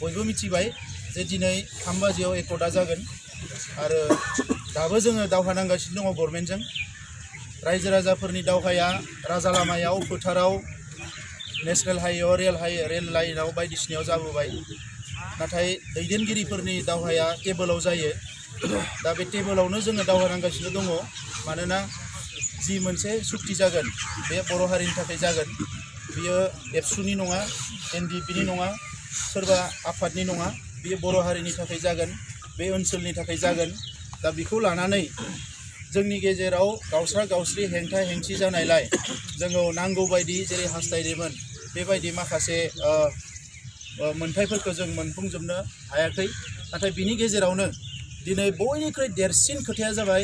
बयबो मिथिबाय जे दिनै 3 बाजियाव एकर्डआ जागोन आरो दाबो जोङो दावहा नांगासिनो दङ गभर्नमेन्टजों। रायजो राजाफोरनि दावहाया राजा लामायाव, फोथाराव, नेशनेल हाइवेआव, रेल लाइनआव बायदिसिनायाव जाबोबाय। नाथाय दैदेनगिरिफोरनि दावहाया टेबोलाव जायो। दा बे टेबोलावनो जोङो दावहा नांगासिनो दङ। मानोना जि मोनसे सुक्ति जागोन बे बर' हारिनि थाखाय जागोन। बियो एबसुनि नङा, एनडिपिनि नङा, सोरबा आफादनि नङा, बियो बर' हारिनि थाखाय जागोन, बे ओनसोलनि थाखाय जागोन। दा बेखौ लानानै जोंनि गेजेराव गावस्रा गावस्रि हेंथा हेंथि जानायलाय जोङो नांगौ बायदि जेरै हास्थायदोंमोन बेबायदि माखासे मोनथायफोरखौ जों मोनफुंजोबनो हायाखै। नाथाय बिनि गेजेरावनो दिनै बयनिख्रुइ देरसिन खोथाया जाबाय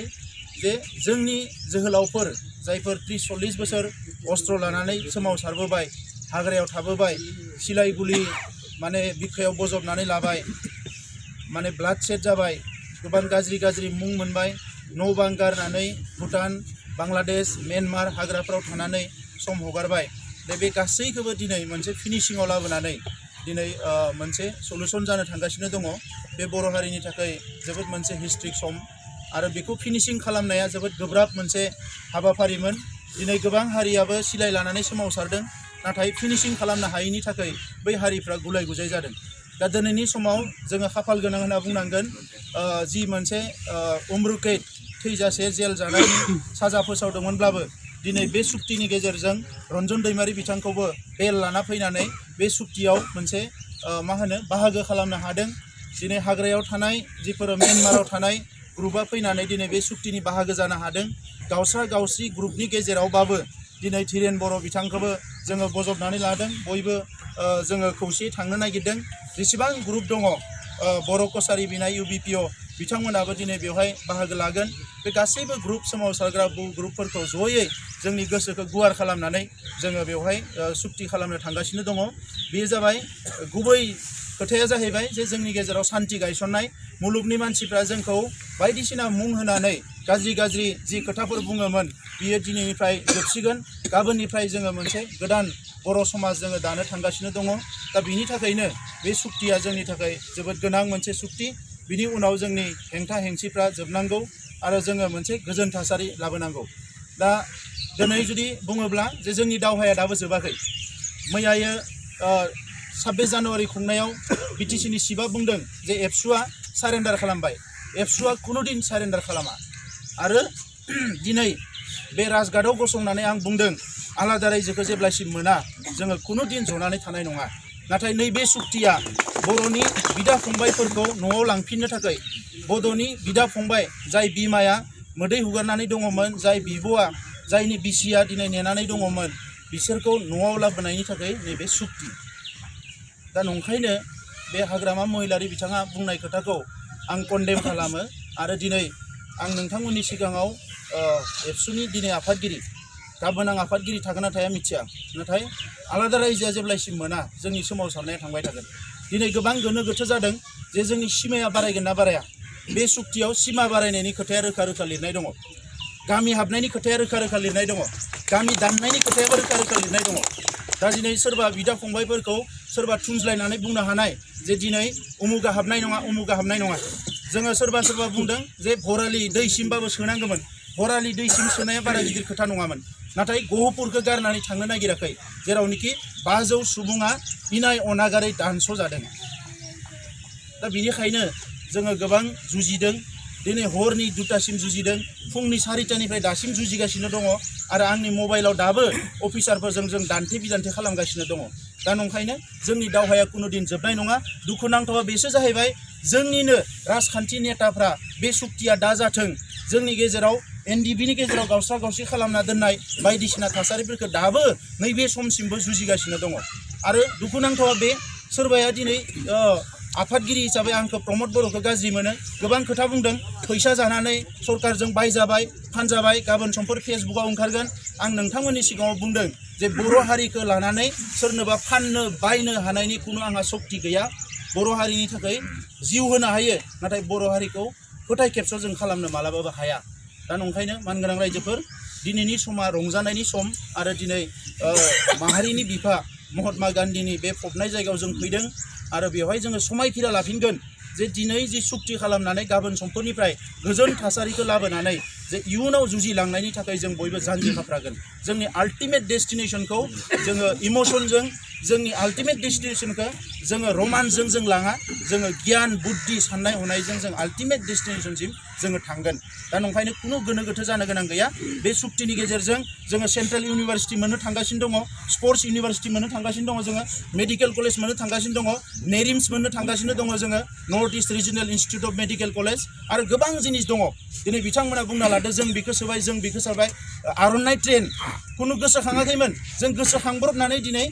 जे जोंनि जोहोलावफोर जायफोर 30-40 बोसोर अस्त्र लानानै सोमावसारबोबाय, हाग्रायाव थाबोबाय, सिलाय गुलि माने बिखायाव बजबनानै लाबाय, माने ब्लाड सेट जाबाय, गोबां गाज्रि गाज्रि मुं मोनबाय, न' बां गारनानै भुटान, बांलादेश, म्यानमार हाग्राफ्राव थानानै सम हगारबाय। दा बे गासैखौबो दिनै मोनसे फिनिशिंआव लाबोनानै दिनै मोनसे सलुसन जानो थांगासिनो दङ। बे बर' हारिनि थाखाय जोबोद मोनसे हिस्ट्रिक सम आरो बेखौ फिनिशिं खालामनाया जोबोद गोब्राब मोनसे हाबाफारिमोन। दिनै गोबां हारियाबो सिलाय लानानै सोमावसारदों, नाथाय फिनिशिं खालामनो हायैनि थाखाय बै हारिफ्रा गुलाय गुजाय जादों। दा दिनैनि समाव जोङो खाफाल गोनां होनना बुंनांगोन। जि मोनसे उम्रुकैद थैजासे जेल जानायनि साजा फोसावदोंमोनब्लाबो दिनै बे सुक्तिनि गेजेरजों रन्जन दैमारि बिथांखौबो बेल लाना फैनानै बे सुक्तियाव मोनसे बाहागो खालामनो हादों। दिनै हाग्रायाव थानाय जिफोर म्यानमाराव थानाय ग्रुपआ फैनानै दिनै बे सुक्तिनि बाहागो जानो हादों। गावस्रा गावस्रि ग्रुपनि गेजेरावबाबो दिनै धीरेन बर' बिथांखौबो जोङो बजबनानै लादों। बयबो जोङो खौसेयै थांनो नागिरदों। जेसेबां ग्रुप दङ, बर' कसारी बिनाय UBPO बिथांमोनाबो दिनै बेवहाय बाहागो लागोन। बे गासैबो ग्रुप सोमावसारग्रा ग्रुपफोरखौ जयै जोंनि गोसोखौ गुवार खालामनानै जोङो बेवहाय सुक्ति खालामनो थांगासिनो दङ। बेयो जाबाय गुबै खोथाया जाहैबाय जे जोंनि गेजेराव सान्थि गायसननाय। मुलुगनि मानसिफ्रा जोंखौ बायदिसिना मुं होनानै गाज्रि गाज्रि जि खोथाफोर बुङोमोन बियो दिनैनिफ्राय जोबसिगोन। गाबोननिफ्राय जोङो मोनसे गोदान बर' समाज जोङो दानो थांगासिनो दङ। दा बिनि थाखायनो बे सुक्तिया जोंनि थाखाय जोबोद गोनां मोनसे सुक्ति। बिनि उनाव जोंनि हेंथा हेंसिफ्रा जोबनांगौ आरो जोङो मोनसे गोजोन थासारि लाबोनांगौ। दा दिनै जुदि बुङोब्ला जे जोंनि दावहाया दाबो जोबाखै। मैयायो 26 जानुवारि खुंनायाव BTCनि सिफआ बुंदों जे एबसुआ सारेन्डार खालामबाय। एबसुआ खुनुदिन सारेन्डार खालामा। आरो दिनै बे राजघाटआव गसंनानै आं बुंदों आलादा रायजोखौ जेब्लासिम मोना जोङो खुनुदिन जनानै थानाय नङा। नाथाय नैबे सुक्तिया बर'नि बिदा फंबायफोरखौ न'आव लांफिननो थाखाय, बड'नि बिदा फंबाय जाय बिमाया मोदै हुगारनानै दङमोन, जाय बिब'आ, जायनि बिसिया दिनै नेनानै दङमोन, बिसोरखौ न'आव लाबोनायनि थाखाय नैबे सुक्ति। दा नंखायनो बे हाग्रामा महिलारि बिथाङा बुंनाय खोथाखौ आं कन्डेम खालामो। आरो दिनै आं नोंथांमोननि सिगाङाव एबसुनि दिनै आफादगिरि, गाबोन आं आफादगिरि थागोन ना थाया मिथिया, नाथाय आलादा रायजोआ जेब्लासिम मोना जोंनि सोमावसारनाया थांबाय थागोन। दिनै गोबां गोनो गोथो जादों जे जोंनि सिमाया बारायगोन ना बाराया। बे सुक्तियाव सिमा बारायनायनि खोथाया रोखा रोखा लिरनाय दङ। गामि हाबनायनि खोथाया रोखा रोखा लिरनाय दङ। गामि दाननायनि खोथायाबो रोखा रोखा लिरनाय दङ। दा दिनै सोरबा बिदा फंबायफोरखौ सोरबा थुनज्लायनानै बुंनो हानाय जे दिनै उमुगा हाबनाय नङा, उमुगा हाबनाय नङा। जोङो सोरबा बुंदों जे भरालि दैसिमबाबो सोनांगौमोन। भरालि दैसिम सोनाया बारा गिदिर खोथा नङामोन। नाथाय गहपुरखौ गारनानै थांनो नागिराखै, जेरावनोखि 500 सुबुङा इनाय अनागारै दानस' जादों। दा बिनिखायनो जोङो गोबां जुजिदों। दिनै हरनि 2टासिम जुजिदों, फुंनि 4टानिफ्राय दासिम जुजिगासिनो दङ। आरो आंनि मबाइलाव दाबो अफिसारफोरजों जों दान्थे बिदान्थे खालामगासिनो दङ। दा नंखायनो जोंनि दावहाया कुनुदिन जोबनाय नङा। दुखुनांथावा बेसो जाहैबाय जोंनिनो राजखान्थि नेताफ्रा बे सुक्तिया दाजाथों, जोंनि गेजेराव एनडिपिनि गेजेराव गावस्रा गावस्रि खालामना दोननाय बायदिसिना थासारिफोरखौ दाबो नैबे समसिमबो जुजिगासिनो दङ। आरो दुखुनांथावा बे सोरबाया दिनै आफादगिरि हिसाबै आंखौ प्रमद बर'खौ गाज्रि मोनो, गोबां खोथा बुंदों। फैसा जानानै सरकारजों बायजाबाय, फानजाबाय, गाबोन समफोर फेसबुकाव ओंखारगोन। आं नोंथांमोननि सिगाङाव बुंदों जे बर' हारिखौ लानानै सोरनोबा फाननो बायनो हानायनि खुनु आंहा सक्ति गैया। बर' हारिनि थाखाय जिउ होनो हायो, नाथाय बर' हारिखौ फोथाय खेबस' जों खालामनो मालाबाबो हाया। दा नंखायनो मानगोनां रायजोफोर, दिनैनि समा रंजानायनि सम। आरो दिनै माहारिनि बिफा महात्मा गान्धीनि बे फबनाय जायगायाव जों फैदों। आरो बेवहाय जोङो समायखिरा लाफिनगोन जे दिनै जि सुक्ति खालामनानै गाबोन समफोरनिफ्राय गोजोन थासारिखौ लाबोनानै जे इयुनाव जुजिलांनायनि थाखाय जों बयबो जानजि खाफ्रागोन जोंनि आल्टिमेट डेस्टिनेसनखौ जोङो इमोसनजों जोंनि आल्टिमेट डेस्टिनेसनखौ जोङो रमान्सजों जों लाङा जोङो गियान बुद्धि साननाय हनायजों जों आल्टिमेट डेस्टिनेसनसिम जोङो थांगोन दा नंखायनो खुनु गोनो गोथो जानो गोनां गैया बे सुक्तिनि गेजेरजों जोङो सेन्ट्रेल इउनिभारसिटि मोननो थांगासिनो दङ स्पर्ट्स इउनिभारसिटि मोननो थांगासिनो दङ जोङो मेडिकेल कलेज मोननो थांगासिनो दङ नेरिम्स मोननो थांगासिनो दङ जोङो north east regional institute of medical college आरो गोबां जिनिस दङ दिनै बिथांमोना बुंना लादो जों बिखौ सोबाय जों बिखौ सोबाय आर'नाइ ट्रेन खुनु गोसोखाङाखैमोन जों गोसोखांब्रबनानै दिनै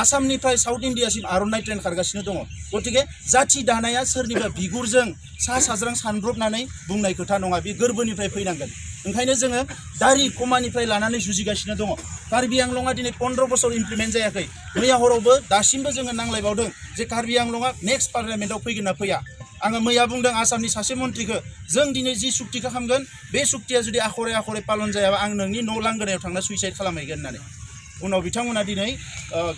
आसामनिफ्राय साउथ इन्डियासिम आर'नाइ ट्रेन खारगासिनो दङ गतिके जाथि दानाया सोरनिबा बिगुरजों सा साज्रां सानब्रबनानै बुंनाय खोथा नङा बे गोरबोनिफ्राय फैनांगोन ओंखायनो जोङो दारि कमानिफ्राय लानानै जुजिगासिनो दङ कार्बि आंलंआ दिनै 15 बोसोर इमप्लिमेन्ट जायाखै मैया हरावबो दासिमबो जोङो नांलायबावदों जे कार्बि आंलंआ नेक्स्ट पार्लियामेन्टआव फैगोन ना फैया आङो मैया बुंदों आसामनि सासे मन्थ्रिखौ जों दिनै जि सुक्तिखौ खालामगोन बे सुक्तिया जुदि आखरे आखरे पालन जायाबा आं नोंनि न' लांगोनायाव थांना सुइसाइड खालामहैगोन होननानै उनाव बिथांमोना दिनै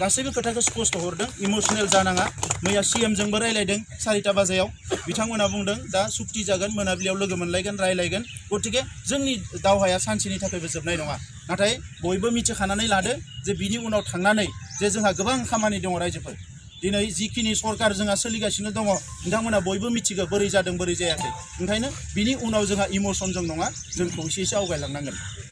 गासैबो खोथाखौ स्पष्ट हरदों इमोसनेल जानाङा मैया CM जोंबो रायलायदों 4टा बाजायाव बिथांमोना बुंदों दा सुक्ति जागोन मोनाबिलियाव लोगो मोनलायगोन रायलायगोन गतिके जोंनि दावहाया सानसेनि थाखायबो जोबनाय नङा नाथाय बयबो मिथिखानानै लादो जे बिनि उनाव थांनानै जे जोंहा गोबां खामानि दङ रायजोफोर दिनै जिखिनि सरकार जोंहा सोलिगासिनो दङ नोंथांमोना बयबो मिथिगौ बोरै जादों बोरै जायाखै ओंखायनो बिनि उनाव जोंहा इमोसनजों नङा जों खौसेयैसो आवगायलांनांगोन